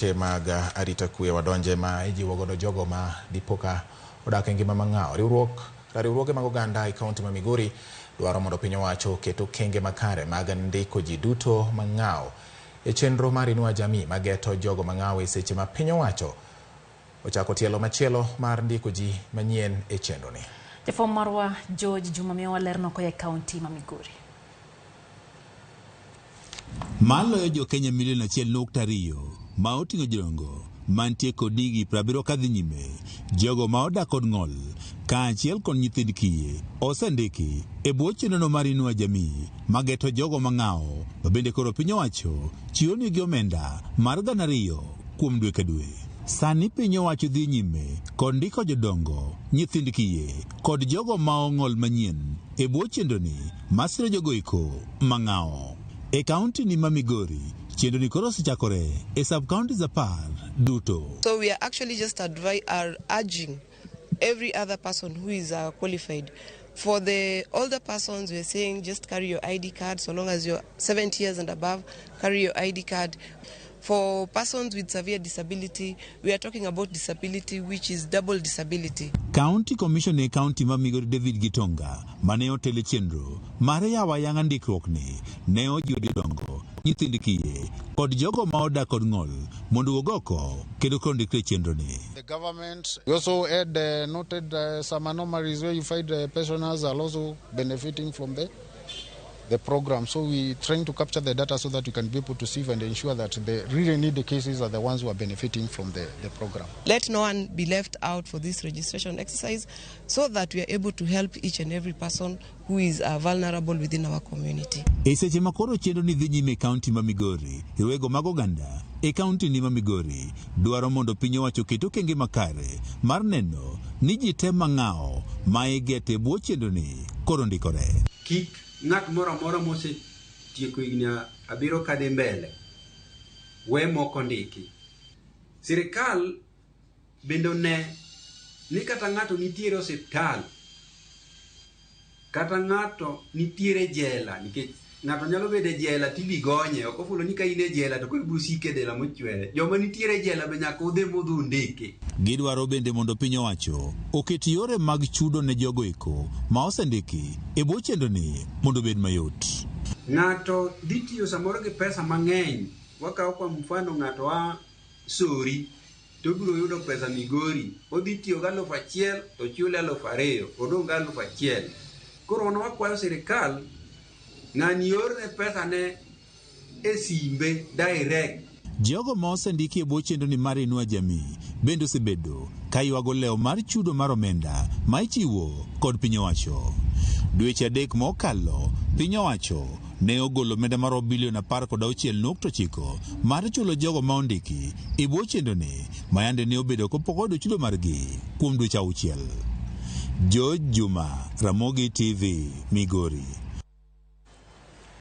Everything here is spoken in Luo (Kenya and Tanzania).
Weche mag arita kwe wadonje ma ijiwo godo jogo ma dipo ka odak e ngima mang'aw. Riwruok riwruoge mag oganda e kaunti ma Migori dwaro mondo piny owacho oket okenge makare mag ndiko ji duto mang'aw e chenro mar Inua Jamii mageto jogo mang'aw e seche ma piny owacho ochako tielo machielo mar ndiko ji manyien e chenro ni. Jafwambo marwa George Juma miyowa lerno koa e kaunti ma Migori. Maloyo jo-Kenya milion 1.2 ma oting'o jodongo mantie kod higni 70 kadhi nyime, jogo ma odak kod ng'ol kaachiel kod nyithind kiye osendiki e bwo chenrono mar Inua Jamii mageto jogo mang'awo ma bende koro piny owacho chiwo negi omenda mar 2,000 kuom dwe ka dwe. Sani piny owacho dhi nyime kod ndiko jodongo, nyithind kiye kod jogo ma ong'ol manyien e bwo chenroni masiro jogo eko mang'awo. E kaunti ni ma Migori, chenro ni koro osechakore e sub counties 10 duto. So we are actually just are urging every other person who is qualified. For the older persons, we're saying just carry your ID card. So long as you're 70 years and above, carry your ID card. For persons with severe disability, we are talking about disability which is double disability. County Commissioner e kaunti ma Migori David Gitonga mane otelo e chenro mar yawo ayanga ndikruok ni ne ojiwo jodongo, nyithind kiye kod jogo ma odak kod ng'ol mondo owuog oko kendo koro ndikre e chenro ni. The government we also had noted some anomalies where you find pensioners are also benefiting from the program. So we trying to capture the data so that we can be able to see and ensure that the really needy cases are the ones who are benefiting from the program. Let no one be left out for this registration exercise so that we are able to help each and every person who is vulnerable within our community. E seche ma koro chenro ni dhi nyime e kaunti ma Migori, riwruoge mag oganda e kaunti ni ma Migori dwaro mondo piny owacho oket okenge makare mar neno ni ji te mang'awo ma igeto e bwo chenro ni koro ndikore. Kik ng'at moro amora mosetieko higni 7 kadhi mbele we moko ndiki. Sirikal bende one ni kata ng'ato nitiere osiptal kata ng'ato nitiere jela, nikech ng'ato nyalo bedo e jela tibi gonye, ok ofulo ni ka in e jela to koro ibiro siko e jela mochwere. Joma nitiere e jela be nyaka udhi mudhi undiki. Gidwaro bende mondo piny owacho oket yore mag chudo ne jogo eko ma osendiki e bwo chenro ni mondo obed mayot. Ng'ato dhi tiyo samoro gi pesa mang'eny. Wakawo kwa mfano ng'ato a Sori to obiro yudo pesa Migori. Odhi tiyo gi 1,000 to chule 2,000, odong' gi 1,000. Koro wan wakwayo sirikal ng'ani orne pesa ne e simbe direct. Jogo ma osendiki e bwo chenro ni mar Inua Jamii bende osebedo ka ywago lewo mar chudo mar omenda ma ichiwo kod piny owacho. Dweche 3 mokalo, piny owacho ne ogolo omenda maromo bilion 16.9 mar chulo jogo ma ondiki e bwo chenro ni ma yande ne obedo kopok oyudo chudo margi kuom dweche 6. George Juma, Ramogi TV, Migori.